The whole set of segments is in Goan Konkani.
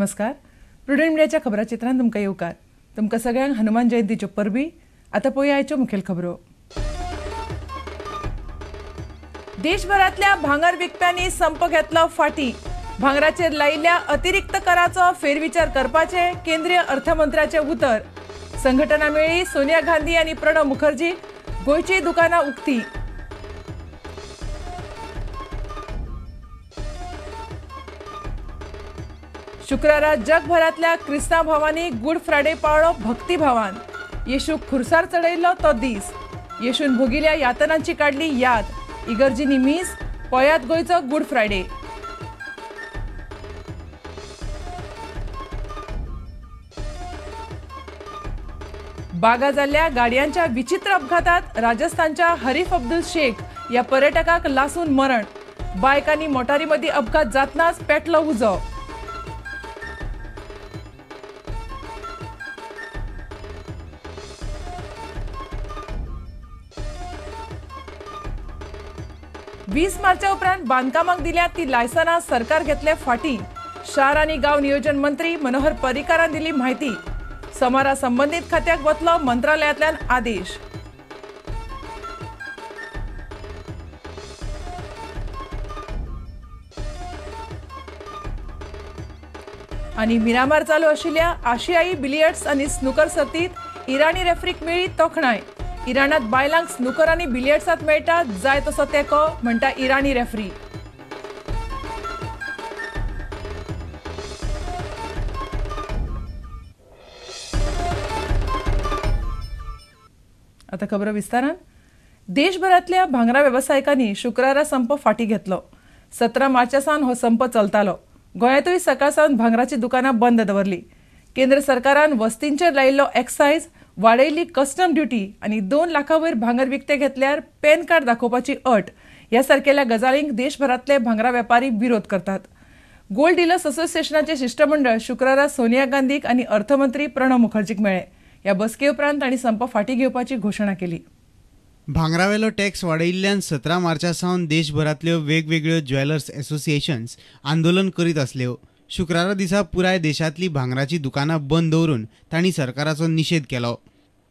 नमस्कार, प्रुडंट मीडियाच्या खबराचित्रांत तुमकां येवकार। तुमकां सगळ्यांक हनुमान जयंतीच्यो परबी। आतां पळोवया आयच्यो मुखेल खबरो। देशभरांतल्या भांगर विकप्यांनी संप घेतलो फाटी। भांगराचेर लायिल्ल्या अतिरिक्त कराचो फेरविचार करपाचे केंद्रीय अर्थमंत्र्याचे उतर। संघटना मेळ्ळी सोनिया गांधी आनी प्रणब मुखर्जी। गोंयची दुकानां उक्ती। शुक्रारा जगभरातल्या क्रिस्तांव भावांनी गुड फ्रायडे पाळ्ळो भक्तिभावान। येशूक खुर्सार चडयल्लो तो दीस। येशून भोगिल्या यातनांची काडली याद। इगर्जींनी मीस। पळयात गोंयचो गुड फ्रायडे। बागा जाल्ल्या गाडयांच्या विचित्र अपघातात राजस्थानच्या हरीफ अब्दुल शेख या पर्यटकाक लासून मरण। बायक आनी मोटारी मदीं अपघात जातनाच पेटलो उजो। वीस मार्चा उपरांत बांदकामाक दिल्या ती लायसनां सरकार घेतले फाटी। शार आनी गांव नियोजन मंत्री मनोहर पर्रीकारान दिली म्हायती। सोमारा संबंदीत खात्याक वतलो मंत्रालयांतल्यान आदेश। आनी मिरामार चालू आशिल्ल्या आशियाई बिलियर्ड्स आनी स्नुकर सर्तीत इराणी रेफ्रीक मेळ्ळी तोखणाय। इराणात बायलांक स्नुकर आनी बिलियर्ड्सांत मेळटा जाय तसो तेंको, म्हणटा इराणी रेफ्री। आता खबर विस्तारान। देशभरांतल्या भांगरा वेवसायिकांनी शुक्रारा संप फाटी घेतलो। 17 मार्चा सावन हो संप चलतालो। गोंयांतूय सकाळ सावन भांगराची दुकानां बंद दवरली। केंद्र सरकारान वस्तींचेर लायिल्लो एक्सायज, वाडयल्ली कस्टम ड्युटी आनी 2 लाखां वयर भांगर विकतें घेतल्यार पॅन कार्ड दाखोवपाची अट ह्या सारकेल्या गजालींक देशभरांतले भांगरा वेपारी विरोध करतात। गोल्ड डिलर्स असोसिएशनाचें शिश्टमंडळ शुक्रारा सोनिया गांधीक आनी अर्थमंत्री प्रणब मुखर्जीक मेळ्ळे। ह्या बसके उपरांत तांणी संप फाटी घेवपाची घोशणा केली। भांगरावेलो टॅक्स वाडयिल्ल्यान 17 मार्चा सावन देशभरांतल्यो वेगवेगळ्यो ज्वेलर्स असोसिएशन्स आंदोलन करीत आसल्यो। शुक्रारा दिसा पुराय देशांतली भांगराची दुकानां बंद दवरून तांणी सरकाराचो निशेध केलो।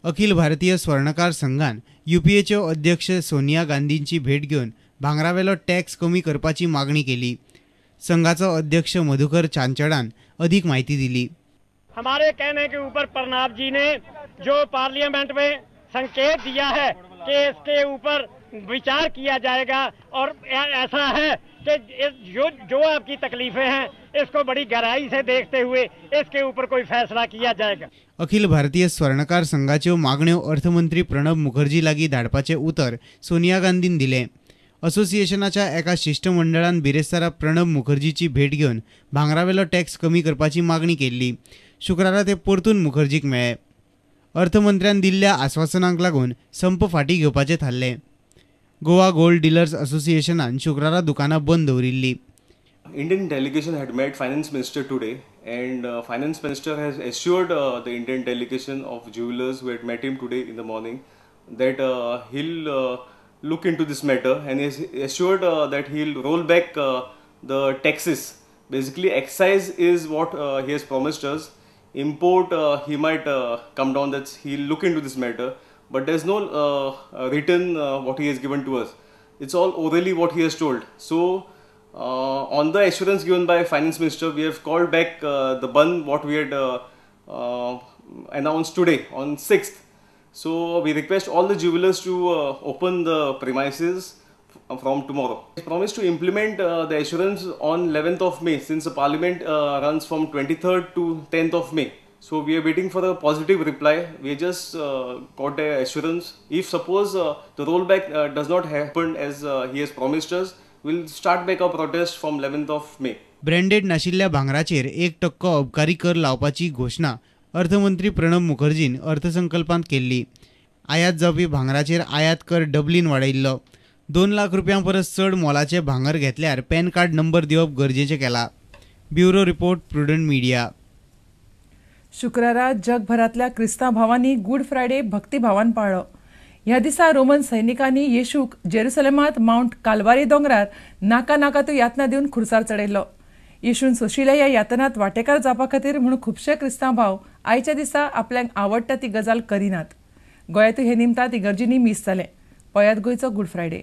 अखिल भारतीय स्वर्णकार संघान युपीएच्यो अध्यक्ष सोनिया गांधींची भेट घेवन भांगरावेलो टॅक्स कमी करपाची मागणी केली। संघाचो अध्यक्ष मधुकर चांचडान अधिक माहिती दिली। हमारे कहने के ऊपर प्रणब जी ने जो पार्लियामेंट में संकेत दिया है कि इसके ऊपर विचार किया जाएगा और ऐसा है कि जो आपकी तकलीफें हैं इसको बड़ी गहराई से देखते हुए इसके ऊपर कोई फैसला किया जाएगा। अखिल भारतीय स्वर्णकार संघाच्यो मागण्यो अर्थमंत्री प्रणब मुखर्जी लागी धाडपाचें उतर सोनिया गांधीन दिलें। असोसिएशनाच्या एका शिश्टमंडळान बिरेस्तारा प्रणब मुखर्जीची भेट घेवन भांगरावेलो टॅक्स कमी करपाची मागणी केल्ली। शुक्रारा ते परतून मुखर्जीक मेळ्ळे। अर्थमंत्र्यान दिल्ल्या आस्वासनांक लागून संप फाटी घेवपाचें थारलें। गोवा गोल्ड डिलर्स असोसिएशनान शुक्रारा दुकानां बंद दवरिल्ली। Indian delegation had met finance minister today and finance minister has assured the Indian delegation of jewelers who had met him today in the morning that he'll look into this matter and he assured that he'll roll back the taxes. Basically excise is what he has promised us. Import he might come down, that's he'll look into this matter, but there's no written what he has given to us. It's all orally what he has told. So on the assurance given by finance minister, we have called back the ban what we had announced today on 6th. So we request all the jewelers to open the premises from tomorrow. He promised to implement the assurance on 11th of May, since the parliament runs from 23rd to 10th of May. So we are waiting for a positive reply. We just got the assurance. If suppose the rollback does not happen as he has promised us, we'll start back our protest from 11th of May. Branded नाशिल्ल्या भांगराचेर 1% अबकारी कर लावपाची घोशणा अर्थमंत्री प्रणब मुखर्जीन अर्थसंकल्पांत केल्ली। आयात जावपी भांगराचेर आयात कर डबलीन वाडयिल्लो। 2 लाख रुपयां परस चड मोलाचें भांगर घेतल्यार पॅन कार्ड नंबर दिवप गरजेचें केला। Bureau report, Prudent Media. शुक्रारा जगभरांतल्या क्रिस्तांव भावांनी गुड फ्रायडे भक्तिभावान पाळ्ळो। ह्या दिसा रोमन सैनिकांनी येशूक जेरुसलेमांत मावंट कालवारी दोंगरार नाका नाका त्यो यातना दिवन खुर्सार चडयल्लो। येशून सोशिल्या ह्या यातनात वांटेकार जावपा खातीर म्हूण खुबशे क्रिस्तांव भाव आयच्या दिसा आपल्याक आवडटा ती गजाल करिनात. गोंयांतूय हे निमतान इगर्जींनी मीस जालें. पळयात गोंयचो गुड फ्रायडे.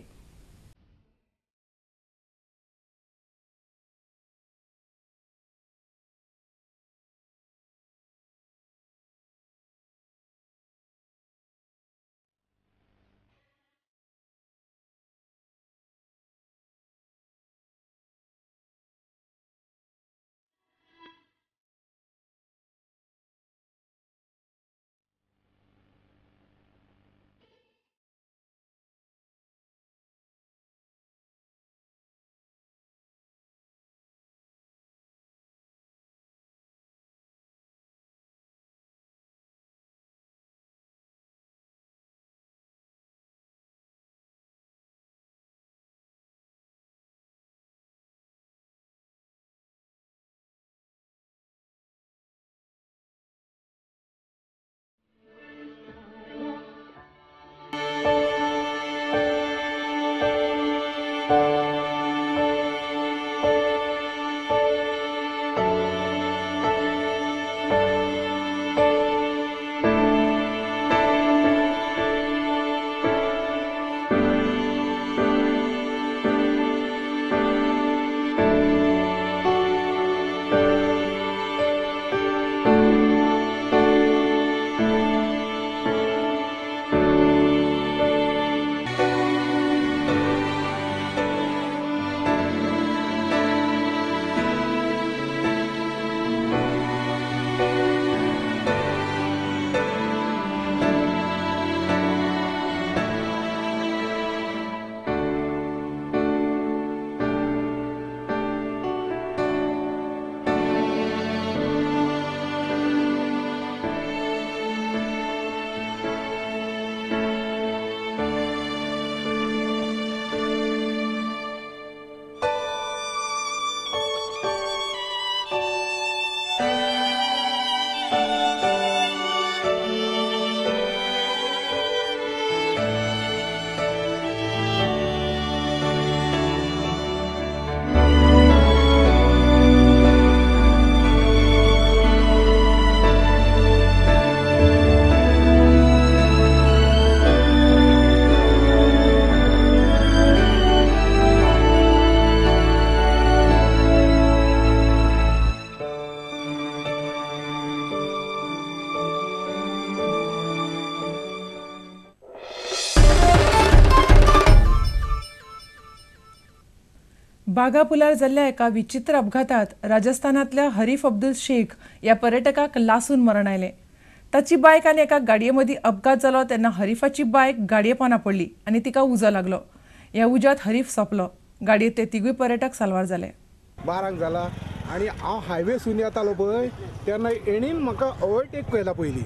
बागा पुलार जाल्ल्या एका विचित्र अपघातात राजस्थानांतल्या हरीफ अब्दुल शेख ह्या पर्यटकाक लासून मरण आयलें. ताची बायक आनी एका गाडये मदीं अपघात जालो तेन्ना हरीफाची बायक गाडये पोंदा पडली आनी तिका उजो लागलो. ह्या उज्यांत हरीफ सोंपलो. गाडयेंतले तिगूय पर्यटक साल्वार जाले. 12 जाला आनी हांव हायवेसून येतालो पळय तेन्ना हेणीन म्हाका ओवरटेक केला पयलीं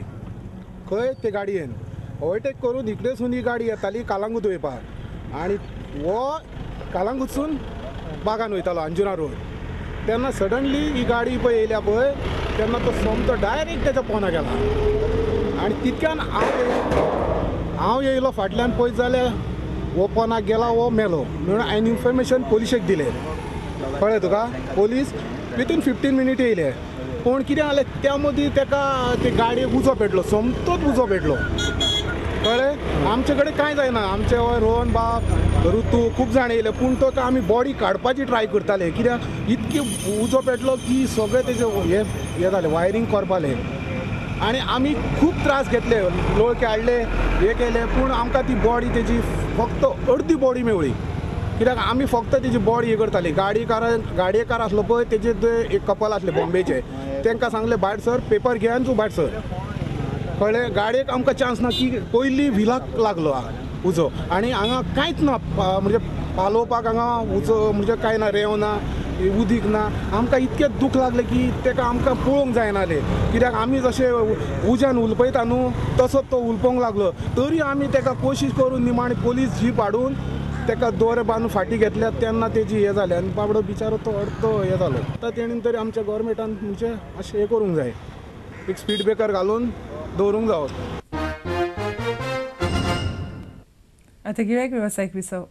खंय ते गाडयेन ओवरटेक करून इकडेसून ही गाडी येताली कालांगूट वयपाक आनी हो कालांगूटसून बागान वयतालो अंजुना रोड. तेन्ना सडनली ही गाडी पळय येयल्या पळय तेन्ना तो सोमतो डायरेक्ट तेच्या पोना गेला आनी तितक्यान हांव येयलो फाटल्यान पळयत जाल्यार हो पोनाक गेला हो मेलो म्हणून हांवें इन्फॉर्मेशन पोलिशेक दिलें. कळ्ळें तुका? पोलीस विथीन 15 मिनीट येयले. पूण कितें जालें त्या मदीं तेका ते गाडयेक उजो पेटलो, सोमतोच उजो पेटलो. कळ्ळें? आमचे कडेन कांय जायना. आमचे रोहन बाब ऋतू खूब जाण येयले पूण तो आमी बॉडी काडपाची ट्राय करताले कित्याक इतके उजो पेटलो की सगळें तेजे हे जालें वायरींग करपालें आनी आमी खूब त्रास घेतले, लोळके हाडले, हे केले पूण आमकां ती बॉडी तेजी फक्त अर्दी बॉडी मेवळी कित्याक आमी फक्त तेजी बॉडी हे करताली. गाडयेकार आसलो पळय तेजे ते एक कपल आसले बॉम्बेचे, तांकां सांगलें भायर सर पेपर घे आनी तूं भायर सर. कळ्ळें? गाडयेक आमकां चान्स ना की पयलीं व्हिलाक लागलो उजो आनी हांगा कांयच ना म्हणजे पालोवपाक हांगा उजो म्हणजे कांय ना, रेंव ना, उदीक ना. आमकां इतकें दूख लागलें की ताका आमकां पळोवंक जायनालें कित्याक आमी जशें उज्यान उलपयता न्हू तसोच तो उलपोवंक लागलो. तरी आमी ताका कोशिश करून निमाणी पोलीस जीप हाडून ताका दोरे बांदून फाटीं घेतल्या तेन्ना तेजी हें जालें आनी बाबडो बिचारो तो अर्दो हें जालो. आतां तेणीन तरी आमच्या गोवोरमेंटान म्हणजे अशें हें करूंक जाय, एक स्पीड ब्रेकर घालून दवरूंक जावो. आतां घेवया एक वेवसायीक विसव.